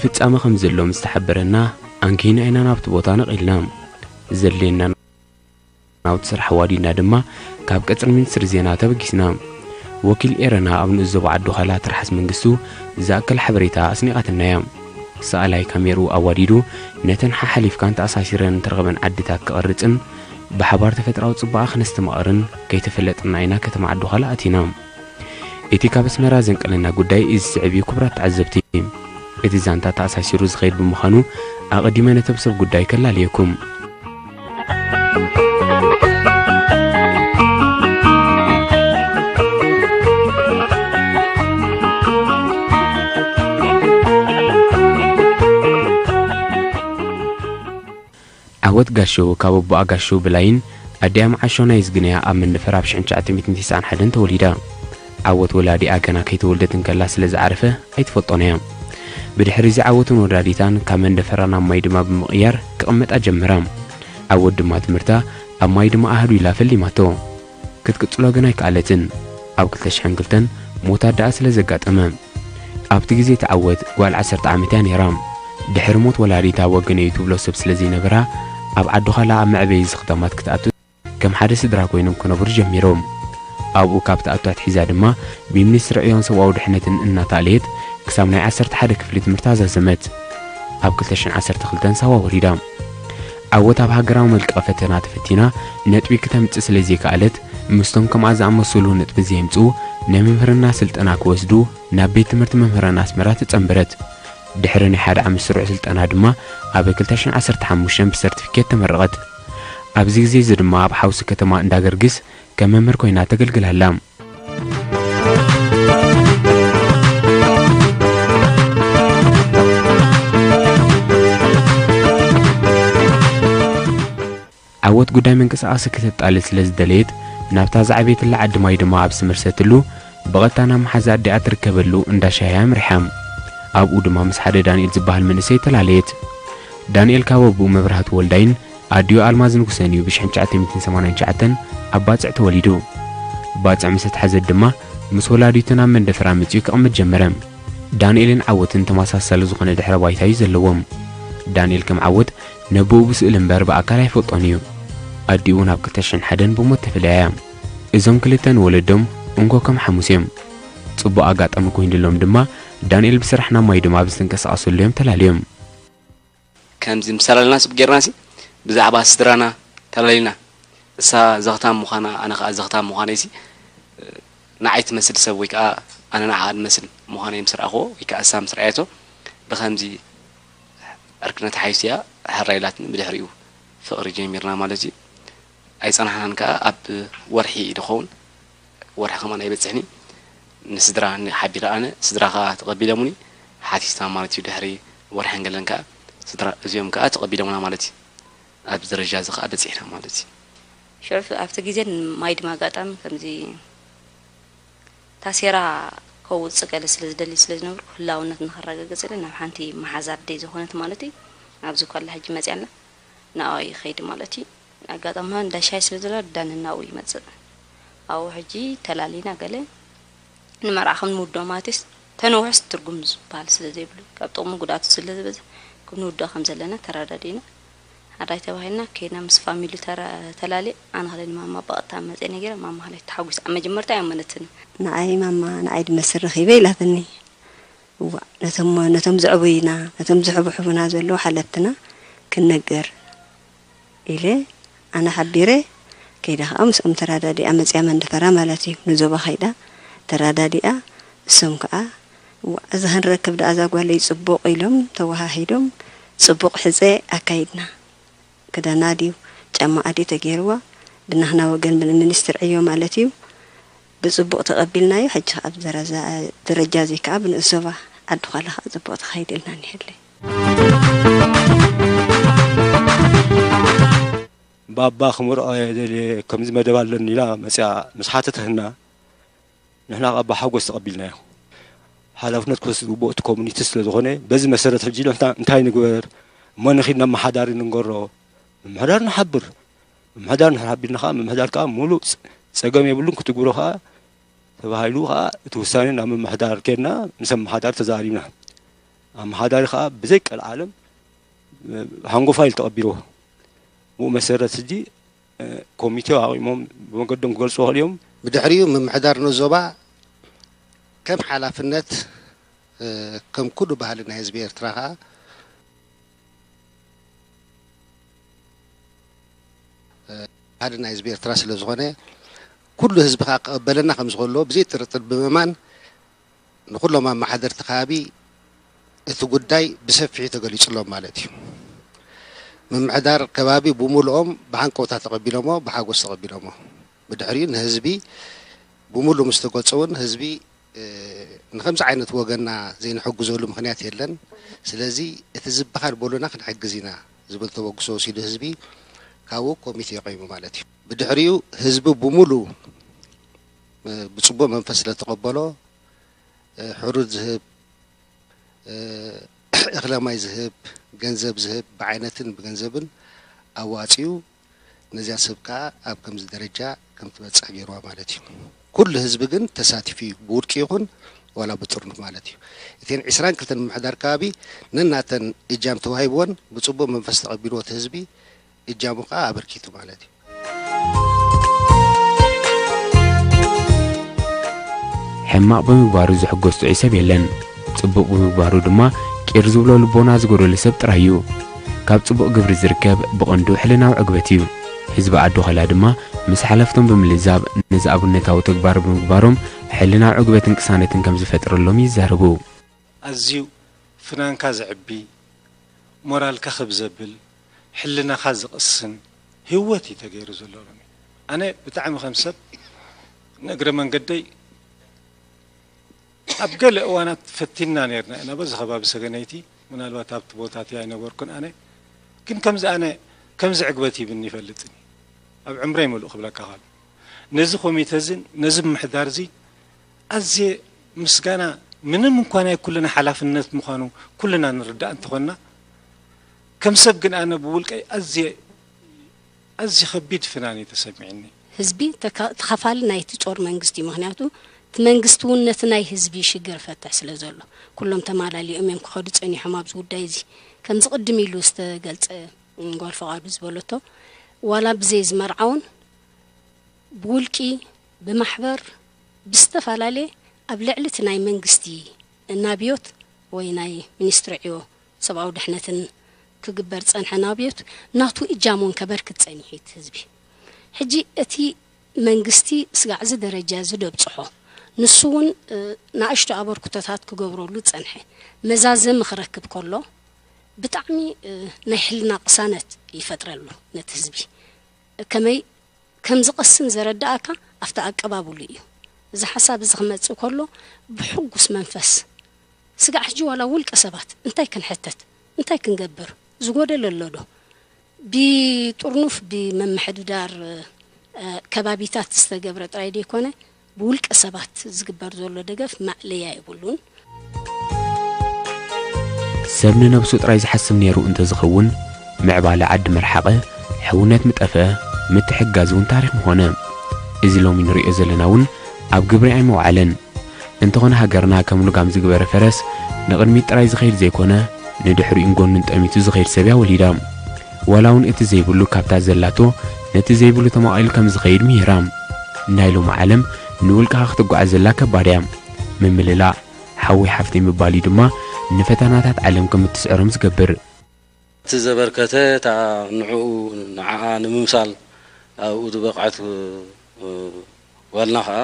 ፍጻመ ከም ዘሎ ምስ ተሓበረና፣ ኣንኪና ኢና ናብቲ ቦታ ነቒልና። ዘድልየና ናውቲ ስራሕ ኣዋዲድና ድማ፣ ካብ ቀጽሪ ሚኒስትሪ ዜና ተበጊስና። ወኪል ኤረና ኣብ ንኡስ ዞባ ዓዲ ዃላ ትርሓስ መንግስቱ ዝኣክል ሓበሬታ ኣስኒቓትና'ያ። ሰኣላይ ካሜርኡ ኣዋዲዱ፣ ነተን ሓሓሊፍካን ተኣሳሲረን እተረኸበን ዓድታት ክቐርጽን ብሓባር ተፈጥራዊ ጽባቐ ክነስተማቕርን ከይተፈለጥና ኢና ከተማ ዓዲ ዃላ ኣቲና። እቲ ካብ ኣስመራ ዘንቀለና ጉዳይ እዚ ዝስዕብ እዩ፣ ክቡራት ተዓዘብቲ። እቲ ዛንታ ተኣሳሲሩ ዝኸይድ ብምዃኑ፣ ኣቐዲመ ነቶም ሰብ ጉዳይ ከላልየኩም። ዓወት ጋሾ ካብ ኣቦኣ ጋሾ ብላይን ኣዲኣ መዓሾ ናይ ዝግነያ ኣብ መንደፈራ ኣብ ሽሕን ትሽዓተ ሚእትን ተስዓን ሓደን ተወሊዳ። ዓወት ወላዲኣ ገና ከይተወልደት እንከላ ስለ ዝዓረፈ ኣይትፈልጦን እያ። ብድሕሪ እዚ ዓወትን ወላዲታን ካብ መንደፈራ ናብ ማይ ድማ ብምቕያር ክቕመጣ ጀመራ። ዓወት ድማ ትምህርታ ኣብ ማይ ድማ ኣህዱ ኢላ ፈሊማቶ። ክትቅጽሎ ግን ኣይከኣለትን። ኣብ ክልተ ሽሕን ክልተን ሞት ኣደኣ ስለ ዘጋጠመ። ኣብቲ ግዜ እቲ ዓወት ጓል ዓሰርተ ዓመት እያ ነይራ። ድሕሪ ሞት ወላዲታ ወገነይ ትብሎ ሰብ ስለ ዘይነበራ፣ ኣብ ዓዲ ዃላ ኣብ መዕበዪ እዚ ከተማት ክትኣቱ ከም ሓደ ስድራ ኮይኖም ክነብሩ ጀሚሮም። ኣብኡ ካብ ተኣቱ ኣትሒዛ ድማ ብሚኒስትሪ ዕዮን ሰብኣዊ ድሕነትን እናተኣለየት ክሳብ ናይ ዓሰርተ ሓደ ክፍሊ ትምህርታ ዛዘመት። ኣብ ክልተ ሽሕን ዓሰርተ ክልተን ሳዋ ወሪዳ። ዓወት ኣብ ሃገራዊ መልቀቒ ፈተና ተፈቲና ነጥቢ ክተምጽእ ስለ ዘይከኣለት፣ ምስቶም ከምኣ ዝኣመሰሉ ነጥቢ ዘየምጽኡ ናይ ምምህርና ስልጠና ክወስዱ ናብ ቤት ትምህርቲ መምህራን ኣስመራ ተጸንበረት። ድሕሪ ናይ ሓደ ዓመት ስሩዕ ስልጠና ድማ ኣብ ክልተ ሽሕን ዓሰርተ ሓሙሽተን ብሰርቲፊኬት ተመረቐት። ኣብዚ ግዜ እዚ ድማ ኣብ ሓውሲ ከተማ እንዳገርግስ ከም መምህር ኮይና ተገልግል ኣላ። ዓወት ጉዳይ መንቀሳቐሲ ከተጣልል ስለ ዝደለየት፣ ናብታ ዝዓበየትላ ዓዲ ማይ ድማ ኣብ ዝመልሰትሉ፣ ብቐጥታ ናብ መሓዛ ኣዲኣ ትርከበሉ እንዳ ሻሂ ኣምሪሓ። ኣብኡ ድማ ምስ ሓደ ዳንኤል ዝበሃል መንእሰይ ተላለየት። ዳንኤል ካብ ኣቦኡ መብራህቱ ወልዳይን ኣዲኡ ኣልማዝ ንጉሰን እዩ ብሽሕን ትሽዓተ ሚእትን ሰማንያን ትሽዓተን ኣብ ባጽዕ ተወሊዱ። ባጽዕ ምስ ኣትሓዘት ድማ ምስ ወላዲቱ ናብ መንደፈራ መጺኡ ክቕመጥ ጀመረ። ዳንኤልን ዓወትን ተመሳሳሊ ዝኾነ ድሕረ ባይታ እዩ ዘለዎም። ዳንኤል ከም ዓወት ነቦኡ ብስእሊ እምበር ብኣካል ኣይፈልጦን እዩ። ኣዲኡ እውን ኣብ ክልተ ሽሕን ሓደን ብሞት ተፈለያ እያ። እዞም ክልተ ንወለዶም እንኮ ከም ሓሙስ እዮም። ጽቡቕ ኣጋጣሚ ኮይኑሎም ድማ ዳንኤል ብስራሕ ናብ ማይ ድማ ኣብ ዝተንቀሳቐሰሉ እዮም ተላልዮም። ከምዚ ምስ ተላለና ጽቡቕ ጌርና ሲ ብዛዕባ ስድራና ተላሊና። እሳ ዘኽታም ምዃና፣ ኣነ ኸኣ ዘኽታም ምዃነይሲ፣ ንዓይ ትመስል ሰብ ወይ ከኣ ኣነ ንዓኣ ዝመስል ምዃነይ ምስ ረኣኽዎ ወይ ከኣ እሳ ምስ ረኣየቶ፣ ብኸምዚ ዕርክነት ሓይስያ ሕራይ ኢላትኒ። ብድሕሪኡ ፍቕሪ ጀሚርና ማለት እዩ። ኣይጸናሕናን ከኣ፣ ኣብ ወርሒ እዩ ዝኸውን። ወርሒ ከማን ኣይበጽሕን እዩ። ንስድራ ሓቢረ ኣነ፣ ስድራ ከኣ ተቐቢሎምኒ፣ ሓቲትና ማለት እዩ። ድሕሪ ወርሕን ገለን ከኣ ስድራ እዚኦም ከኣ ተቐቢሎምና ማለት እዩ። ኣብዚ ደረጃ እዚ ከኣ በጺሕና ማለት እዩ። ሽዑ ኣብቲ ግዜ ማይ ድማ ኣጋጣሚ ከምዚ ታሴራ ከውጽእ ገለ ስለ ዝደሊ ስለ ዝነበርኩ፣ ህላውነት ንኸረጋግጽ ኢለ ናብ ሓንቲ መሓዛ ኣደይ ዝኾነት ማለት እዩ፣ ኣብዚ ከላ ሕጂ መጽያ ኣላ፣ ንኣኡ ይኸይድ ማለት እዩ። ኣጋጣሚ እንዳ ሻሂ ስለ ዘሎ ዳኒ ናብኡ ይመጽእ። ኣብኡ ሕጂ ተላሊና ገለ ንመርዓ ከም ንውድኦ ማለትስ ተነውሕስ ትርጉም ዝበሃል ስለ ዘይብሉ፣ ካብ ጥቕሙ ጉድኣቱ ስለ ዝበዝሕ፣ ከም ንውድኦ ከም ዘለና ተረዳዲእና፣ ሓራይ ተባሂልና ከይድና ምስ ፋሚሊ ተራ-፣ ተላልየ፣ ኣነ ኸለ ንማማ ብቐጥታ መጸ ነጊረ፣ ማማ ኸለ ተሓጒሳ። ኣብ መጀመርታ ኣይኣመነትን። ንኣይ ማማ ንኣይ ድመስል ረኺበ ኢላትኒ። እዋእ፣ ነቶም፣ ነቶም ዘዕቡዩና፣ ነቶም ዝሕብሕቡና ዘለዉ ሓለፍትና ክንነግር ኢለ ኣነ ሓቢረ፣ ከይዳ ኸኣ ምስኦም ተራዳዲኣ መጺኣ መንደፈራ ማለት እዩ። ንዞባ ኸይዳ ተራዳዲኣ፣ እሶም ከኣ፣ እዋእ፣ እዛ ክንረክብ ደኣ እዛ ጓለይ ጽቡቕ ኢሎም ተወሃሂዶም፣ ጽቡቕ ሕጸ ኣካይድና። ክዳና ድዩ ጫማኣ ድዩ ተገይርዋ፣ ብናህና ወገን ብሚኒስትር ዕዮ ማለት እዩ። ብጽቡቕ ተቐቢልናዮ። ሕጂ ከኣ ኣብ ደረጃ፣ ደረጃ እዚ ከኣ ብንኡስ ዞባ ዓዲ ዃላ ከኣ ጽቡቕ ተኻይድ ኢልና እኒሀለይ። ባባ ክምርዖ እየ ደልየ፣ ከምዚ መደብ ኣለኒ ኢላ መጽያ ምስ ሓተተትና፣ ንሕና ከኣ ብሓጎስ ተቐቢልናዮ። ሓላፍነት ክወስድ ዝግብኦ እቲ ኮሚኒቲ ስለ ዝኾነ፣ በዚ መሰረት ሕጂ ንሕና እንታይ ንግበር? መን ኺድ ነመሓዳሪ ንንገሮ? ምምሕዳር ንሓብር። ምምሕዳር ንድሕር ሓቢርና ኸኣ፣ ምምሕዳር ከኣ ምሉእ ጸ-፣ ጸገም የብሉን ክትግብሮ ኸኣ ተባሂሉ ኸኣ፣ እቲ ውሳኔ ናብ ምምሕዳር ኬድና፣ ምስ ኣመሓዳሪ ተዛሪብና። ኣመሓዳሪ ከዓ ብዘይ ቀልዓለም ሃንጎፋ ኢሉ ተቐቢልዎ። ብኡ መሰረት ሕጂ ኮሚቴ ኣቑሞም ብመገዶም ክገልፁ ይኽእሉ እዮም። ብድሕሪኡ ምምሕዳር ንዞባ ከም ሓላፍነት ከም ኩሉ ባህሊ ናይ ህዝቢ ኤርትራ ከዓ ባህሊ ናይ ህዝቢ ኤርትራ ስለ ዝኾነ ኩሉ ህዝቢ ከዓ ክቐበለና ከም ዝኽእሎ ብዘይ ጥርጥር ብምእማን ንኹሎም ኣመሓደርቲ ከባቢ እቲ ጉዳይ ብሰፊሑ ተገሊጹሎም ማለት እዩ። ምምሕዳር ከባቢ ብምልኦም ብሃንቀውታ ተቐቢሎሞ፣ ብሓጎስ ተቐቢሎሞ። ብድሕሪኡ ንህዝቢ ብምሉ ምስ ተገልጸ እውን ህዝቢ ንከምዚ ዓይነት ወገንና ዘይንሕግዘሉ ምኽንያት የለን። ስለዚ እቲ ዝበሃል በሉና ክንሕግዝ ኢና ዝብል ተበግሶ ወሲዱ ህዝቢ ካብኡ ኮሚቴ የቐይሙ ማለት እዩ። ብድሕሪኡ ህዝቢ ብምሉ ብጽቡቕ መንፈስ ስለ ተቐበሎ ሕሩድ ዝህብ፣ እኽለ ማይ ዝህብ፣ ገንዘብ ዝህብ ብዓይነትን ብገንዘብን ኣዋጺኡ ነዚኣ ሰብ ከኣ ኣብ ከምዚ ደረጃ ከም ትበጽሕ ገይርዋ ማለት እዩ። ኩሉ ህዝቢ ግን ተሳቲፉ እዩ፣ ብውልቂ ይኹን ዋላ ብጥርኑፍ ማለት እዩ። እተን ዕስራን ክልተን ምምሕዳር ከባቢ ነናተን እጃም ተዋሂብወን ብጽቡቕ መንፈስ ተቐቢልዎ እቲ ህዝቢ እጃሙ ከኣ ኣበርኪቱ ማለት እዩ። ሕማቕ ብምግባሩ ዝሕጎስ ጥዑይ ሰብ የለን። ጽቡቕ ብምግባሩ ድማ ቂር ዝብሎ ልቦና ዝጎደሎ ሰብ ጥራይ እዩ። ካብ ጽቡቕ ግብሪ ዝርከብ ብቐንዱ ሕልናዊ ዕግበት እዩ። ህዝቢ ዓዲ ኾላ ድማ ምስ ሓለፍቶም ብምልዛብ ነዚ ኣብነታዊ ተግባር ብምግባሮም ሕልናዊ ዕግበትን ቅሳነትን ከም ዝፈጥረሎም ይዛረቡ። ኣዝዩ ፍናንካ ዘዕቢ፣ ሞራልካ ክብ ዘብል፣ ሕልናኻ ዝቕስን ህይወት እዩ ተገይሩ ዘሎ ሎሚ። ኣነ ብጣዕሚ ከም ሰብ ንእግረ መንገደይ ኣብ ገለ እዋናት ፈቲንና ነይርና ኢና በዚ ከባቢ ሰገነይቲ፣ ምናልባት ኣብቲ ቦታ እቲ ኣይነበርኩን ኣነ፣ ግን ከምዚ ኣነ ከምዚ ዕግበት ሂብኒ ይፈልጥን እዩ ኣብ ዕምረይ ምሉእ ክብለካ ከሎ። ነዚ ኮሚተ እዝን ነዚ ምምሕዳር እዚ ኣዝየ ምስጋና ምንም እንኳ ናይ ኩልና ሓላፍነት ምዃኑ ኩልና ንርዳእ እንተኾንና ከም ሰብ ግን ኣነ ብውልቀይ ኣዝየ ኣዝየ ከቢድ ፍናን እዩ ተሰሚዕኒ። ህዝቢ ተኻፋሊ ናይቲ ጾር መንግስቲ እዩ። ምኽንያቱ እቲ መንግስቲ እውን ነቲ ናይ ህዝቢ ሽግር ይፈትሕ ስለ ዘሎ ኩሎም ተማላሊኦም እዮም ክኸዱ ጸኒሖም ኣብዚ ጉዳይ እዚ። ከምዚ ቅድም ኢሉ ዝተገልጸ ጓል ፍቓዱ ዝበለቶ ዋላ ብዘይ ዝመርዓውን ብውልቂ፣ ብማሕበር፣ ብዝተፈላለየ ኣብ ልዕሊ እቲ ናይ መንግስቲ ናብዮት ወይ ናይ ሚኒስትሪ ዕዮ ሰብኣዊ ድሕነትን ክግበር ዝጸንሐ ናብዮት ናቱ እጃም እውን ከበርክት ጸኒሑ እዩ እቲ ህዝቢ። ሕጂ እቲ መንግስቲ ስጋዕ እዚ ደረጃ እዚ ደብጽሖ ንሱ እውን ንኣሽቱ ኣበርክቶታት ክገብረሉ ዝጸንሐ መዛዘሚ ክረክብ ከሎ ብጣዕሚ ናይ ሕልና ቅሳነት ይፈጥረሉ ነቲ ህዝቢ። ከመይ ከም ዝቐስን ዘረድኣካ ኣብቲ ኣቀባብሉ እዩ። እዚ ሓሳብ እዚ ክመጽእ ከሎ ብሕጉስ መንፈስ ስጋዕ ሕጂ ዋላ ውልቀ ሰባት እንታይ ክንሕተት እንታይ ክንገብር ዝጎደለ ኣሎ ዶ? ብጥርኑፍ ብመምሕድዳር ከባቢታት ዝተገብረ ጥራይ ደይኮነ ብውልቀ ሰባት ዝግበር ዘሎ ደገፍ ማእለያ የብሉን። ሰብ ንነብሱ ጥራይ ዝሓስብ ነይሩ እንተዝኸውን ምዕባለ ዓዲ ምርሓቐ፣ ሕውነት ምጠፍአ፣ ምትሕግጋዝ እውን ታሪኽ ምኾነ። እዚ ሎሚ ንሪኦ ዘለና እውን ኣብ ግብሪ ኣይመውዓለን። እንተኾነ ሃገርና ከም ልጓም ዝግበረ ፈረስ ንቕድሚት ጥራይ ዝኸይድ ዘይኮነ ንድሕሪኡን ጎኑን ጠሚቱ ዝኸይድ ሰብ እያ ወሊዳ። ዋላ እውን እቲ ዘይብሉ ካብታ ዘላቶ ነቲ ዘይብሉ ተማቒሉ ከም ዝኸይድ ምሂራ። ናይ ሎሚ ዓለም ንውልቅኻ ክትጓዓዘላ ከባድ እያ። ምምልላእ፣ ሓወይ ሓፍተይ ምባል እዩ ድማ ንፈተናታት ዓለም ከም እትስዕሮም ዝገብር። እቲ ዘበርከተ እታ ንዕኡ ንዓኣ ንምምሳል ኣብኡ ዝበቕዐት ጓልና ኸኣ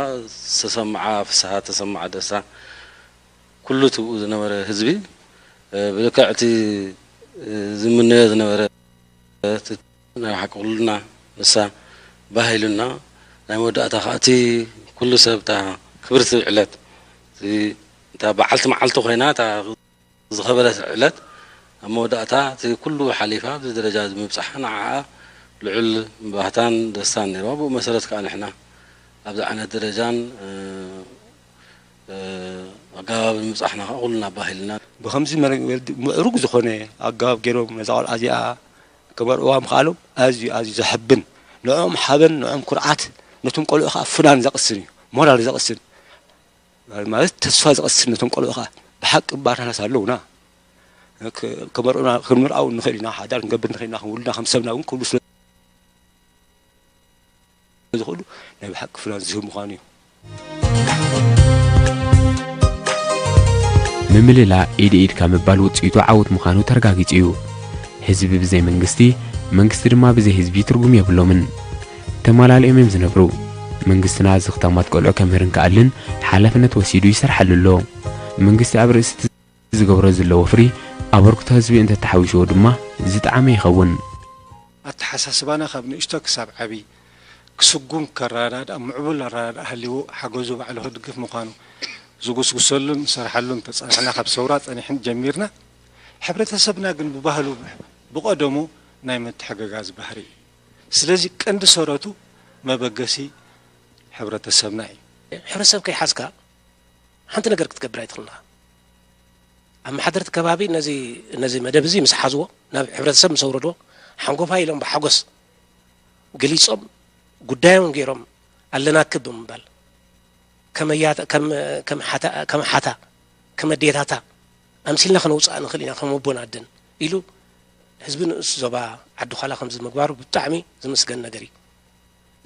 ዝተሰምዓ ፍስሃ፣ ዝተሰምዓ ደስታ ኩሉ እቲ ብኡ ዝነበረ ህዝቢ ብልክዕ እቲ ዝምነዮ ዝነበረ ናይ ሓቂ ኩልና ንሳ ባህ ኢሉና ናይ መወዳእታ ኸኣ እቲ ኩሉ ሰብ እታ ክብርቲ ዕለት እታ በዓልቲ መዓልቲ ኮይና እታ ዝኸበረት ዕለት ኣብ መወዳእታ እቲ ኩሉ ሓሊፋ ኣብዚ ደረጃ እዚ ምብፅሓ ንዓኣ ልዑል ባህታን ደስታን ነይርዋ። ብኡ መሰረት ከዓ ንሕና ኣብዚ ዓይነት ደረጃን ኣገባብ ንምብፃሕና ከዓ ኩልና ኣባሂልና። ብኸምዚ ምዕሩግ ዝኾነ ኣገባብ ገይሮም ነዛ ቆልዓ እዚኣ ክመርዕዋ ምኽኣሎም ኣዝዩ ኣዝዩ ዘሐብን ንዕኦም ሓበን ንዕኦም ኩርዓት ነቶም ቆልዑ ከዓ ፍናን ዘቕስን እዩ ሞራል ዘቕስን። ማለት ተስፋ ዝቐስን ነቶም ቆልዑ ኸዓ ብሓቂ ባርናስ ኣለውና። ከመርዑና ክንምርዓው ንኽእል ኢና፣ ሓዳር ክንገብር ንኽእል ኢና፣ ክንውልና ከም ሰብና እውን ክብሉ ስለ ዝኽእሉ ናይ ብሓቂ ፍናን ዝህብ ምዃኑ እዩ። ምምልላ ኢድ ኢድካ ምባል ውፅኢቱ ዓወት ምዃኑ ተረጋጊፁ እዩ። ህዝቢ ብዘይ መንግስቲ፣ መንግስቲ ድማ ብዘይ ህዝቢ ትርጉም የብሎምን። ተማላሊኦም እዮም ዝነብሩ። መንግስትና ዝኽታማት ቆልዑ ከምህርን ክኣልን ሓላፍነት ወሲዱ ይሰርሓሉ ኣሎ። መንግስቲ ኣብ ርእሲ እቲ ዝገብሮ ዘሎ ወፍሪ ኣበርክቶ ህዝቢ እንተተሓዊስዎ ድማ ዝጠዓመ ይኸውን። ኣተሓሳስባና ካብ ንእሽቶ ክሳብ ዓብዪ ክስጉም ከረዳድኣ ምዕቡል ኣረዳድኣ ሃልይዎ ሓገዙ ባዕሉ ክድግፍ ምዃኑ ዝጉስጉሰሉን ንሰርሓሉን ተፀናሕና ካብ ሰውራ ፀኒሕን ጀሚርና ሕብረተሰብና ግን ብባህሉ ብቐደሙ ናይ ምትሕግጋዝ ባህሪ እዩ። ስለዚ ቀንዲ ሰረቱ መበገሲ ሕብረተሰብና እዩ። ሕብረተሰብ ከይሓዝካ ሓንቲ ነገር ክትገብር ኣይትኽእልን ኢኻ። ኣመሓደርቲ ከባቢ ነዚ ነዚ መደብ እዚ ምስ ሓዝዎ ናብ ሕብረተሰብ ምስ ኣውረድዎ ሓንጎፋይ ኢሎም ብሓጎስ ገሊጾም ጉዳዮም ገይሮም ኣለናኪ ብምባል ከም ኣያታ ከም ከም ሓታ ከም ሓታ ከም ኣዴታታ ኣምሲልና ከነውጽኣ ንኽእል ኢና ከም ኣቦን ኣደን ኢሉ ህዝቢ ንኡስ ዞባ ዓዲ ዃላ ከምዚ ምግባሩ ብጣዕሚ ዝምስገን ነገር እዩ።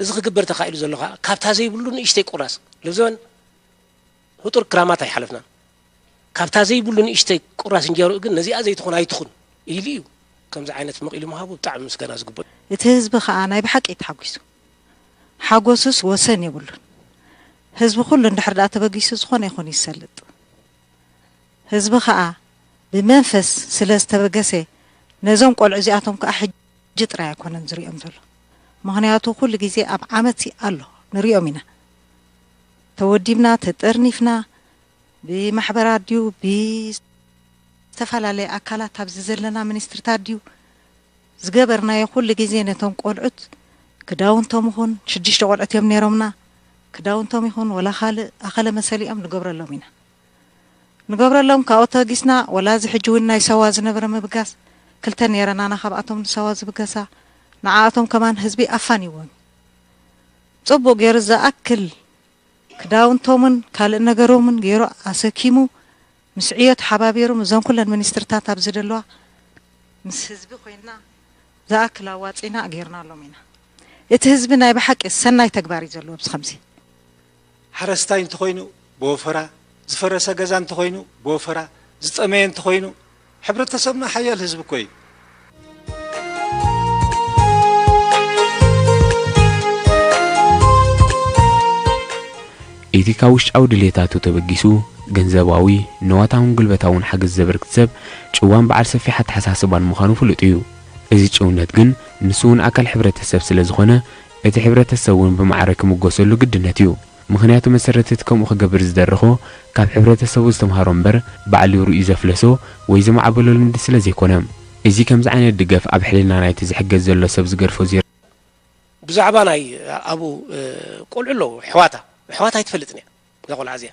እዚ ክግበር ተኻኢሉ ዘሎ ኸኣ ካብታ ዘይብሉ ንእሽተይ ቁራስ ልብዘበን ህጡር ክራማት ኣይሓለፍናን። ካብታ ዘይብሉ ንእሽተይ ቁራስ እንጀርኡ ግን ነዚኣ ዘይትኹን ኣይትኹን ኢሉ እዩ ከምዚ ዓይነት መቒሉ ምሃቡ ብጣዕሚ ምስጋና ዝግብኦ። እቲ ህዝቢ ኸኣ ናይ ብሓቂ እዩ ተሓጒሱ። ሓጎሱስ ወሰን የብሉን። ህዝቢ ኩሉ እንድሕር ደኣ ተበጊሱ ዝኾነ ይኹን ይሰልጥ። ህዝቢ ኸኣ ብመንፈስ ስለ ዝተበገሰ ነዞም ቆልዑ እዚኣቶም ከኣ ሕጂ ጥራይ ኣይኮነን ዝሪኦም ዘሎ። ምኽንያቱ ኩሉ ግዜ ኣብ ዓመት ኣሎ ንሪኦም ኢና። ተወዲብና ተጠርኒፍና ብማሕበራት ድዩ ብዝተፈላለየ ኣካላት ኣብዚ ዘለና ሚኒስትርታት ድዩ ዝገበርናዮ ኩሉ ግዜ ነቶም ቆልዑት ክዳውንቶም ይኹን ሽዱሽተ ቆልዑት እዮም ነይሮምና ክዳውንቶም ይኹን ወላ ካልእ ኣኸለ መሰሊኦም ንገብረሎም ኢና። ንገብረሎም ካብኡ ተበጊስና ወላ እዚ ሕጂ እውን ናይ ሰዋ ዝነበረ ምብጋስ ክልተ ነይረናና ካብኣቶም ንሰዋ ዝብገሳ ንዓኣቶም ከማን ህዝቢ ኣፋኒዎም እዩ። ፅቡቅ ገይሩ ዝኣክል ክዳውንቶምን ካልእ ነገሮምን ገይሩ ኣሰኪሙ ምስ ዕዮ ተሓባቢሩ ምስዞም ኩለን ሚኒስትርታት ኣብዚ ዘለዋ ምስ ህዝቢ ኮይንና ዝኣክል ኣዋፂና ገይርናሎም ኢና። እቲ ህዝቢ ናይ ብሓቂ ሰናይ ተግባር እዩ ዘለዎ ኣብዚ ከምዚ። ሓረስታይ እንተኾይኑ ብወፈራ፣ ዝፈረሰ ገዛ እንተኾይኑ ብወፈራ፣ ዝጠመየ እንተኾይኑ፣ ሕብረተሰብና ሓያል ህዝቢ እኮ እዩ። እቲ ካብ ውሽጣዊ ድልየታቱ ተበጊሱ ገንዘባዊ፣ ንዋታውን ጉልበታውን ሓገዝ ዘበርክት ሰብ ጭዋን በዓል ሰፊሕ ኣተሓሳስባን ምዃኑ ፍሉጥ እዩ። እዚ ጭውነት ግን ንሱ እውን ኣካል ሕብረተሰብ ስለ ዝኾነ እቲ ሕብረተሰብ እውን ብማዕረ ክምጎሰሉ ግድነት እዩ። ምኽንያቱ መሰረት እቲ ከምኡ ክገብር ዝደረኾ ካብ ሕብረተሰቡ ዝተምሃሮ እምበር ባዕሉ ርእዩ ዘፍለሶ ወይ ዘማዕበሎ ልምዲ ስለ ዘይኮነ። እዚ ከምዚ ዓይነት ድገፍ ኣብ ሕልና ናይቲ ዝሕገዝ ዘሎ ሰብ ዝገድፎ ዜሮ። ብዛዕባ ናይ ኣብኡ ቆልዑ ኣለዉ ኣሕዋታ ኣሕዋታ ኣይትፈልጥን እያ እዛ ቆልዓ እዚኣ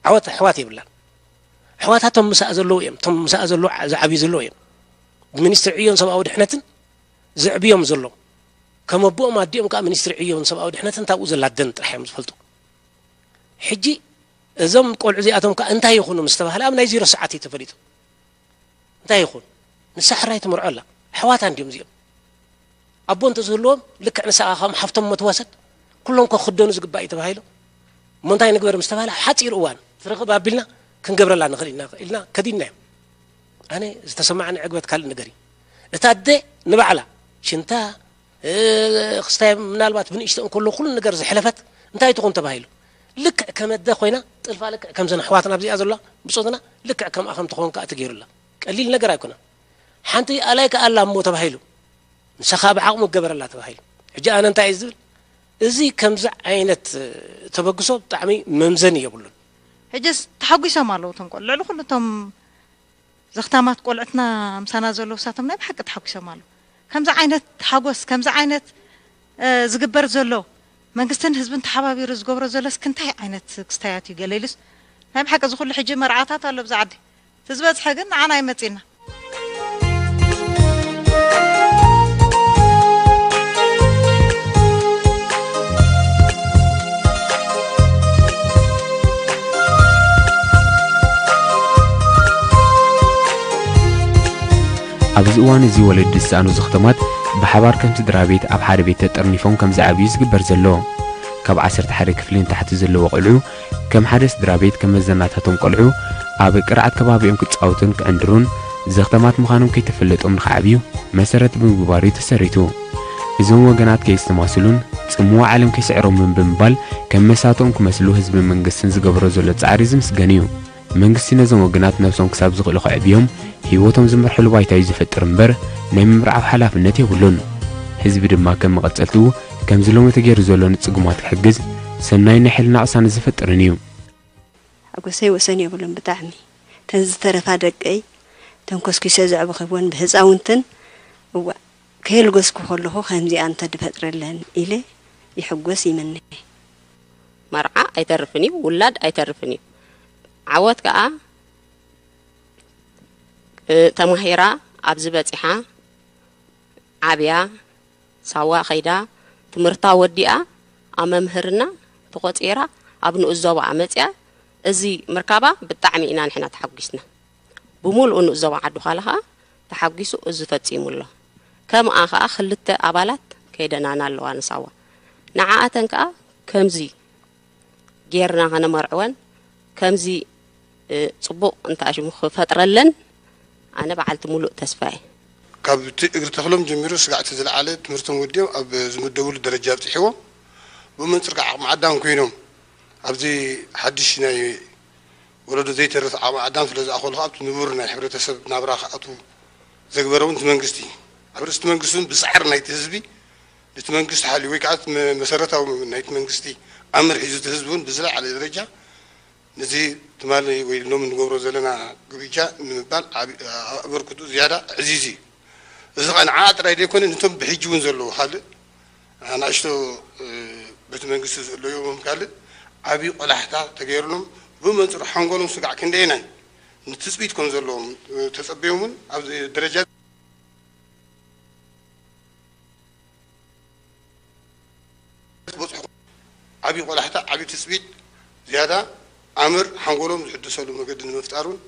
ዓወት ኣሕዋት የብላን ኣሕዋታ እቶም ምሳኣ ዘለዉ እዮም እቶም ምሳኣ ዘለዉ ዝዓብዩ ዘለዉ እዮም ብሚኒስትሪ ዕዮን ሰብኣዊ ድሕነትን ዘዕብዮም ዘሎ ከም ኣቦኦም ኣዲኦም ከዓ ሚኒስትሪ ዕዮን ሰብኣዊ ድሕነትን ታብኡ ዘላ ኣደን ጥራሕ እዮም ዝፈልጡ ሕጂ እዞም ቆልዑ እዚኣቶም ከዓ እንታይ ይኹኑ ምስ ተባህለ ኣብ ናይ ዜሮ ሰዓት እዩ ተፈሊጡ እንታይ ይኹን ንሳ ሕራይ ትምርዖ ኣላ ኣሕዋታ እንዲዮም እዚኦም ኣቦ እንተዝህልዎም ልክዕ ንሳ ከዓ ከም ሓፍቶም መትወሰድ ኩሎም ከክደኑ ዝግባእ እዩ ተባሂሉ እሞ እንታይ ንግበር ምስ ተባህለ ሓፂር እዋን ትረኽብ ኣቢልና ክንገብረላ ንኽእል ኢና ኢልና ከዲድናዮም ኣነ ዝተሰማዓኒ ዕግበት ካልእ ነገር እዩ እታ ኣደ ንባዕላ ሽንታ ክስታይ ምናልባት ብንእሽቶ እንከሎ ኩሉ ነገር ዝሕለፈት እንታይ ትኾን ተባሂሉ ልክዕ ከም ኣደ ኮይና ጥልፋ ልክዕ ከምዘን ኣሕዋትና ኣብዚኣ ዘለዋ ብፆትና ልክዕ ከምኣ ከም ትኾን ከዓ ተገይሩላ ቀሊል ነገር ኣይኮነን ሓንቲ ኣላይ ከዓ ኣላ እሞ ተባሂሉ ንሳ ከዓ ብዓቕሙ ገበረላ ተባሂሉ ሕጂ ኣነ እንታይ እዩ ዝብል እዚ ከምዚ ዓይነት ተበግሶ ብጣዕሚ መምዘኒ የብሉን ሕጅስ ተሓጒሶም ኣለዉ እቶም ቆልዑ ልዕሊ ኩሉ እቶም ዘኽታማት ቆልዕትና ምሳና ዘለዉ እሳቶም ናይ ብሓቂ ተሓጒሶም ኣለዉ። ከምዚ ዓይነት ሓጎስ፣ ከምዚ ዓይነት ዝግበር ዘሎ መንግስትን ህዝብን ተሓባቢሩ ዝገብሮ ዘሎ እስኪ እንታይ ዓይነት ክስታያት እዩ ገለ ኢሉስ ናይ ብሓቂ እዚ ኩሉ ሕጂ መርዓታት ኣሎ ኣብዚ ዓዲ እቲ ዝበዝሐ ግን ንዓና እዩ መፂና። ኣብዚ እዋን እዚ ወለዲ ዝሰኣኑ ዘኽተማት ብሓባር ከም ስድራ ቤት ኣብ ሓደ ቤት ተጠርኒፎም ከም ዝዓብዩ ዝግበር ዘሎ። ካብ ዓሰርተ ሓደ ክፍሊ ንታሕቲ ዘለዉ ቆልዑ ከም ሓደ ስድራ ቤት ከም መዘናታቶም ቆልዑ ኣብ ቅርዓት ከባቢኦም ክጻወቱን ክዕንድሩን ዘኽተማት ምዃኖም ከይተፈለጦም ንኽዓብዩ መሰረት ብምግባር እዩ ተሰሪቱ። እዞም ወገናት ከየስተማስሉን ጽምዋ ዓለም ከይስዕሮምን ብምባል ከም መሳትኦም ክመስሉ ህዝብን መንግስትን ዝገብሮ ዘሎ ጻዕሪ ዝምስገን እዩ። መንግስቲ ነዞም ወገናት ነብሶም ክሳብ ዝኽእሉ ከዕብዮም ህይወቶም ዝመርሕሉ ባይታ እዩ ዝፈጥር እምበር ናይ ምምርዓው ሓላፍነት የብሉን። ህዝቢ ድማ ከም መቐጸልትኡ ከምዚ ሎሚ ተገይሩ ዘሎ ንጽጉማት ክሕግዝ ሰናይ ናይ ሕልና ቅሳነት ዝፈጥርን እዩ። ሓጎሰይ ወሰን የብሉን ብጣዕሚ። ተን ዝተረፋ ደቀይ ተንኮስኪሰ ዘዕበኽወን ብህፃውንትን እዋ ከየልገስኩ ከለኹ ከምዚኣ እንተድፈጥረለን ኢለ ይሕጎስ ይምነ። መርዓ ኣይተርፍን እዩ፣ ውላድ ኣይተርፍን እዩ። ዓወት ከኣ እ፣ ተማሂራ ኣብዚ በጺሓ ዓብያ ሳዋ ኸይዳ ትምህርታ ወዲኣ ኣብ መምህርና ተቖጺራ ኣብ ንኡስ ዞባኣ መጺኣ እዚ ምርካባ ብጣዕሚ ኢና ንሕና ተሓጒስና። ብምሉኡ ንኡስ ዞባ ዓዲ ዃላ ኸኣ ተሓጒሱ እዚ ፈጺሙ ኣሎ። ከምኣ ኸኣ ክልተ ኣባላት ከይደናና ኣለዋ ንሳዋ። ንዓኣተን ከኣ ከምዚ ጌርና ኸነመርዕወን ከምዚ፣ እ፣ ጽቡቕ እንተ ሽሙ ክፈጥረለን ኣነ በዓልቲ ሙሉእ ተስፋ እየ። ካብ እቲ እግሪ ተኽሎም ጀሚሩ ስጋዕ እቲ ዝለዓለ ትምህርቶም ወዲኦም ኣብ ዝምደብሉ ደረጃ ኣብጺሕዎም፣ ብመንጽር ከዓ ዓቕሚ ኣዳም ኮይኖም ኣብዚ ሓድሽ ናይ ወለዶ ዘይተርፍ ዓቕሚ ኣዳም ስለ ዝኣኸሉ ከዓ ኣብቲ ንቡር ናይ ሕብረተሰብ ናብራ ክኣትዉ ዘግበረ እውን እቲ መንግስቲ እዩ። ኣብ ርእሲ እቲ መንግስቲ እውን ብጻዕሪ ናይቲ ህዝቢ ነቲ መንግስቲ ሓልዩ ወይ ከዓ እቲ መ-፣ መሰረታዊ ናይቲ መንግስቲ ኣምር ሒዙ እቲ ህዝቢ እውን ብዝለዓለ ደረጃ ነዚ ትማሊ ወይ ሎሚ እንገብሮ ዘለና ግብጃ ንምባል ዓቢ-፣ ኣበርክቱ ዝያዳ ዕዚዙ እዩ። እዚ ኸዓ ንዓኣ ጥራይ ዘይኮነ ነቶም ብሕጂ እውን ዘለዉ ካልእ ኣናእሽቶ፣ እ፣ ቤተ መንግስቲ ዘለዎም ካልእ ዓብዪ ቆላሕታ ተገይርሎም ብመንጽሩ ሓንጎሎም ስጋዕ ክንደየናይ ንትጽቢት ከም ዘለዎም፣ እ፣ ተጸበዮም እውን ኣብ ደረጃ በጽሑ ዓብዪ ቆላሕታ፣ ዓብዪ ትጽቢት፣ ዝያዳ ኣምር ሓንጎሎም ዝሕደሰሉ መገዲ ንምፍጣር እውን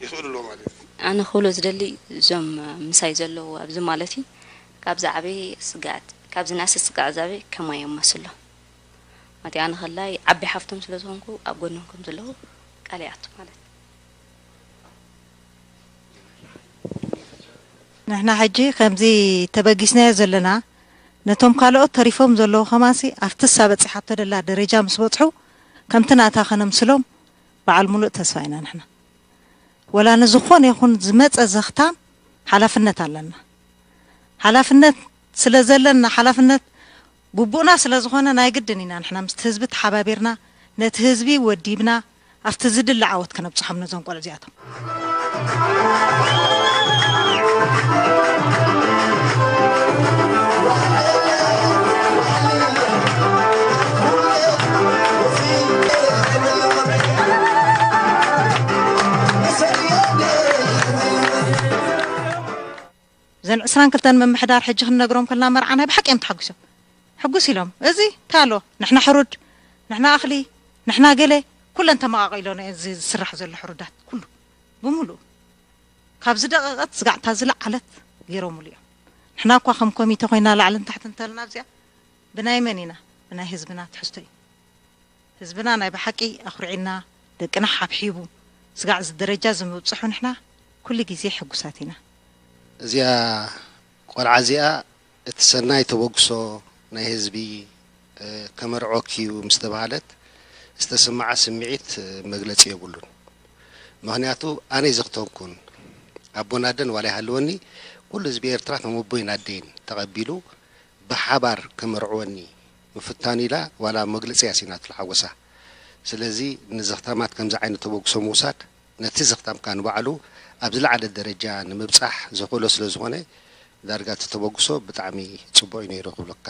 ይኽእሉ ኣለዉ ማለት እዩ። ኣነ ክብሎ ዝደሊ እዞም ምሳይ ዘለዉ ኣብዚ ማለት እዩ፣ ካብ ዝዓበየ ስግኣት፣ ካብ ዝነኣሰ ስግኣት ዝዓበየ ከማይ እዮም መስሎ። ማለት እዩ፣ ኣነ ከላይ ዓቢ ሓፍቶም ስለ ዝኾንኩ ኣብ ጎኖም ከም ዘለዉ ቃል ይኣቱ ማለት እዩ። ንሕና ሕጂ ከምዚ ተበጊስናዮ ዘለና፣ ነቶም ካልኦት ተሪፎም ዘለዉ ከማንሲ ኣብቲ እሳ በጺሓቶ ደላ ደረጃ ምስ በጽሑ፣ ከምቲ ናታ ከነምስሎም በዓል ሙሉእ ተስፋ ኢና ንሕና። ወላ ንዝኾነ ይኹን ዝመጸ ዘኽታም ሓላፍነት ኣለና። ሓላፍነት ስለ ዘለና፣ ሓላፍነት ግቡእና ስለ ዝኾነ፣ ናይ ግድን ኢና ንሕና ምስቲ ህዝቢ ተሓባቢርና፣ ነቲ ህዝቢ ወዲብና፣ ኣብቲ ዝድለ ዓወት ከነብጽሖም ነዞም ቆልዑ እዚኣቶም። እዘን ዕስራን ክልተን ምምሕዳር ሕጂ ክንነግሮም ከለና መርዓ ናይ ብሓቂ እዮም ተሓጒሶም። ሕጉስ ኢሎም። እዚ እንታይ ኣሎ? ንሕና ሕሩድ፣ ንሕና እኽሊ፣ ንሕና ገለ፣ ኩለን ተመቓቒሎ ነ-፣ እዚ ዝስራሕ ዘሎ ሕሩዳት ኩሉ ብምሉኡ ካብ ዝደቐቐት ስጋዕታ ዝለዓለት ገይሮምሉ እዮም። ንሕና እኳ ከም ኮሚተ ኮይና ላዕልን ታሕትን እንተልና ኣብዚኣ ብናይ መን ኢና? ብናይ ህዝብና ትሕዝቶ እዩ። ህዝብና ናይ ብሓቂ ኣኹሪዕና፣ ደቅና ሓብሒቡ፣ ስጋዕ እዚ ደረጃ እዚ ምብጽሑ ንሕና ኩሉ ግዜ ሕጉሳት ኢና። እዚኣ ቆልዓ እዚኣ እቲ ሰናይ ተበግሶ ናይ ህዝቢ፣ እ፣ ከመርዖኪ እዩ ምስ ተባህለት ዝተሰምዓ ስምዒት፣ እ፣ መግለጺ የብሉን። ምኽንያቱ ኣነ ዘኽተምኩን ኣቦን ኣደን ዋላ ይሃልወኒ፣ ኩሉ ህዝቢ ኤርትራ ከም ኣቦይን ኣደይን ተቐቢሉ ብሓባር ከመርዕወኒ ምፍታን ኢላ ዋላ መግለጺ ያሲናትሉ ሓጎሳ። ስለዚ ንዘኽታማት ከምዚ ዓይነት ተበግሶ ምውሳድ ነቲ ዘኽታምካ ንባዕሉ ኣብ ዝለዓለ ደረጃ ንምብጻሕ ዘኽእሎ ስለ ዝኾነ ዳርጋ እቲ ተበግሶ ብጣዕሚ ጽቡቕ እዩ ነይሩ ክብለካ።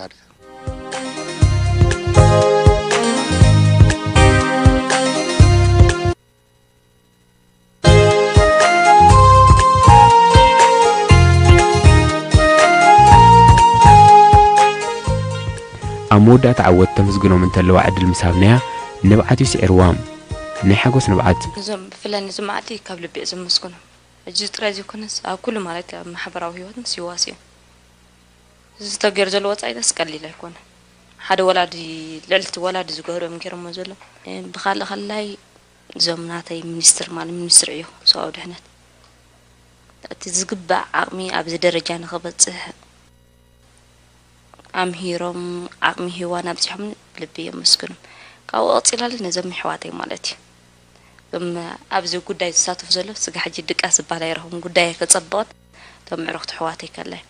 ኣብ መወዳእታ ዓወት ተመስግኖም እንተለዋ ዕድል ምስ ሃብናያ፣ ንብዓት እዩ ስዒርዋ። ናይ ሓጎስ ንብዓት። እዞም ብፍላይ ነዚ መዓልቲ ካብ ልቢ እየ ዘመስግኖም። ሕጂ ጥራይ ዘይኮነስ ኣብ ኩሉ ማለት ኣብ ማሕበራዊ ህይወት ምስ ይዋስ እዮም። እዚ ተገይሩ ዘሎ ወፃኢታስ ቀሊል ኣይኮነ። ሓደ ወላዲ ልዕልቲ ወላዲ ዝገበርኦም ገይሮሞ ዘሎ። ብካልእ ከላይ እዞም ናተይ ሚኒስትር ማለት ሚኒስትር እዩ ሰብኣዊ ድሕነት እቲ ዝግባእ ዓቕሚ ኣብዚ ደረጃ ንኽበፅሕ ኣምሂሮም ዓቕሚ ሂዋን ኣብዚሖም ልቢ የመስግኖም። ካብኡ ቀፂላለ ነዞም ኣሕዋተይ ማለት እዩ። እዞም ኣብዚ ጉዳይ ዝሳተፉ ዘለዉ ስጋ ሕጂ ድቃስ ዝበሃል ኣይረኽቡን ጉዳይ ኣይከፀብቕን እቶም ምዕሩኽቲ ኣሕዋተይ ከላይ